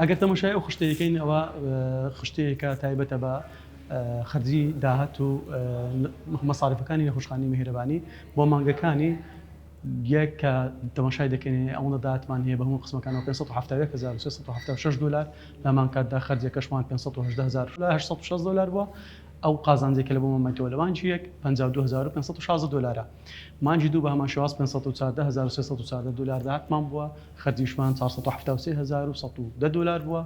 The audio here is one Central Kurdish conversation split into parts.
ئەگەر تەماشای ئەو خشتەیەکەین ئەوە خشتەیەکە تایبەتە بە خەرجی داهات و مەساریفەکانی نەخۆشخانەی میهرەبانی بۆ مانگەکانی یەک کە تەماشای دەکەین ئەوەندە داهاتمان هەیە بە هەموو قسمەکانەوە 571376 دلار لە هەمان کاتدا خەرجەکەشمان 518860 دلار بووە ئەو قازانجێک کە لە بۆ مامەتەوە لە مانگی یەک 52516 دلارە مانگی دوو بە هەمان شێواز 514314 دلار داهاتمان بووە خەرجیشمان 473110 دلار بووە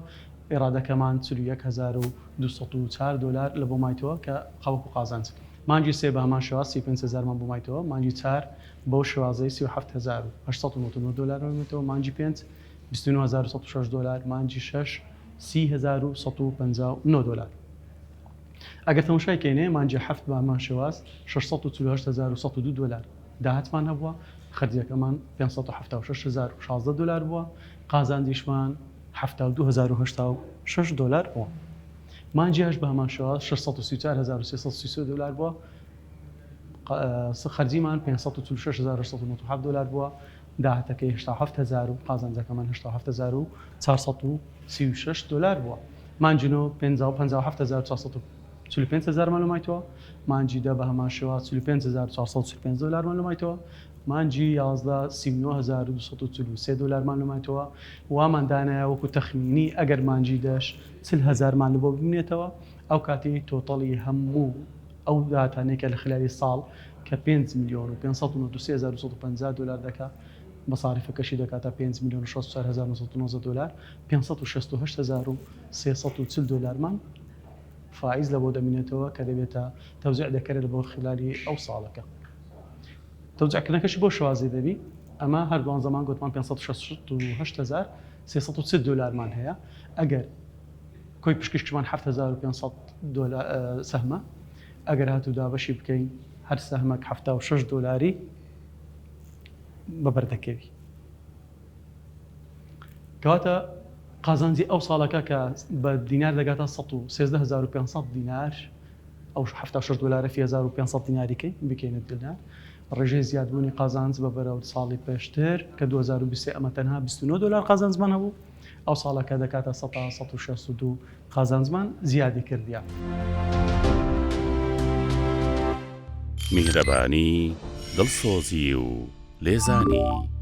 ئێرادەکەمان 41204 دلار لە بۆ مایتەوە کە قەوەکو قازانج مانگی سێ بە هەمان شێواز 35 هەزارمان بۆ مایتەوە مانگی چار بەو شێوازەی 37899 دلارمان مایتەوە مانگی پێنج 29106 دلار مانگی شەش 30159 دلار ئەگەر تەماشای کەینێ مانگی حەفت بە هەمان شێواز 648102 دلار داهاتمان هەبووە خەرجیەکەمان 576016 دلار بووە قازانجیشمان 72086 دلار بووە مانگی هەشت بە هەمان شێواز 634333 دلار بووە خەرجیمان 546897 دلار بووە داهاتەکەی 87000 و قازانجەکەمان 87436 دلار بووە مانگی نۆ 57445 هەزارمان لە مایتەوە مانگی دە بە هەمان شێواز 45445 دلارمان لە مایتەوە مانگی 11 39243 دلارمان لە مایتەوە وامان دانایە وەکو تەخمینی ئەگەر مانگی دەش 40 هەزارمان لە بۆ بمێنێتەوە ئەو کاتی total ی هەموو ئەو داهاتانەی کە لە خلالی ساڵ کە 5 میلیۆن و 593250 دلار دەکا مەساریفەکەشی دەکاتە 5 میلیۆن و 64919 دلار 568340 دلارمان فائیز لە بۆ دەمینێتەوە کە دەبێتە تەوزیع دەکرێت بۆ خلالی ئەو ساڵەکە تەوزیعکردنەکەشی بۆ شێوازی دەبی ئەمە هەر دوانزە مانگ گوتمان 568340 دلارمان هەیە ئەگەر کۆی پشکیشمان 7500 دلار سەهمە ئەگەر هاتوو دابەشی بکەین هەر سەهمەک 76 دلاری بەبەر دەکەوی کەواتە قازانجی ئەو ساڵەکە کە بە دینار دەگاتە 113500 دینار ئەو 76 دلارە فی 1500 دیناریکەی بکەینە دینار ڕێژەی زیادبوونی قازانج بە بەرەو ساڵی پێشتر کە 2023 ئەمە تەنها 29 دلار قازانجمان هەبوو ئەو ساڵەکە دەکاتە 162 قازانجمان زیادی کردیە. میهرەبانی، دڵسۆزی و لێزانی.